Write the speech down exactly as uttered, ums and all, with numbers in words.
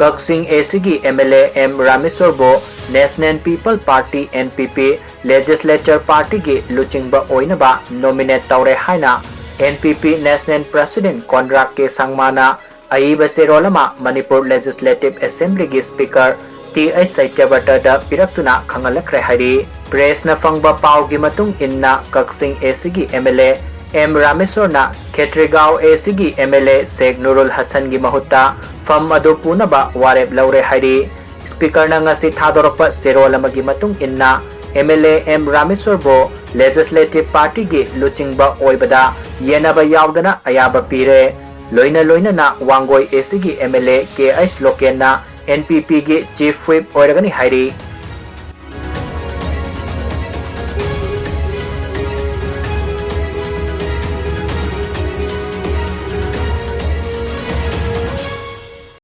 ꯀꯛꯆꯤꯡ A ꯁꯤꯒꯤ M L A M ꯔꯥꯃꯦꯁꯣꯔꯕꯨ National People Party, N P P, Legislature Partyꯒꯤ ꯂꯨꯆꯤꯡꯕ ꯑꯣꯏꯅꯕ nominate ꯇꯧꯔꯦ ꯍꯥꯏꯅ N P P National President ꯀꯣꯟꯔꯥꯗ ꯀꯦ ꯁꯪꯃꯥꯅ ꯑꯏꯕ ꯆꯦꯔꯣꯜ ꯑꯃ ꯃꯅꯤꯄꯨꯔ Legislative Assemblyꯒꯤ Speaker ꯇꯤ ꯑꯩꯆ ꯁꯇ꯭ꯌꯕ꯭ꯔꯇꯗ ꯄꯤꯔꯛꯇꯨꯅ ꯈꯪꯍꯜꯂꯛꯈ꯭ꯔꯦ ꯍꯥꯏꯔꯤ꯫ Pressꯅ ꯐꯪꯕ ꯄꯥꯎꯒꯤ ꯃꯇꯨꯡ ꯏꯟꯅ ꯀꯛꯆꯤꯡ ꯑꯦ ꯁꯤꯒꯤ ꯑꯦꯝ ꯑꯦꯜ ꯑꯦ ꯑꯦꯝ ꯔꯥꯃꯦꯁꯣꯔꯅ ꯈꯦꯇ꯭ꯔꯤꯒꯥꯎ ꯑꯦ ꯁꯤꯒꯤ ꯑꯦꯝ ꯑꯦꯜ ꯑꯦ ꯁꯦꯈ ꯅꯨꯔꯨꯜ ꯍꯁꯟꯒꯤ ꯃꯍꯨꯠꯇ ꯐꯝ ꯑꯗꯨ ꯄꯨꯅꯕ ꯋꯥꯔꯦꯞ ꯂꯧꯔꯦ ꯍꯥꯏꯔꯤ꯫ Speakerꯅ ꯉꯁꯤ ꯊꯥꯗꯣꯔꯛꯄ ꯆꯦꯔꯣꯜ ꯑꯃꯒꯤ ꯃꯇꯨꯡ ꯏꯟꯅ ꯑꯦꯝ ꯑꯦꯜ ꯑꯦ ꯑꯦꯝ ꯔꯥꯃꯦꯁꯣꯔꯕꯨ Legislative Partyꯒꯤ ꯂꯨꯆꯤꯡꯕ ꯑꯣꯏꯕꯗ ꯌꯦꯟꯅꯕ ꯌꯥꯎꯗꯅ ꯑꯌꯥꯕ ꯄꯤꯔꯦ꯫ ꯂꯣꯏꯅ ꯂꯣꯏꯅꯅ ꯋꯥꯡꯒꯣꯏ ꯑꯦ ꯁꯤꯒꯤ M L A K H ꯂꯣꯀꯦꯟꯅ N P Pꯒꯤ Chief Whip ꯑꯣꯏꯔꯒꯅꯤ ꯍꯥꯏꯔꯤ꯫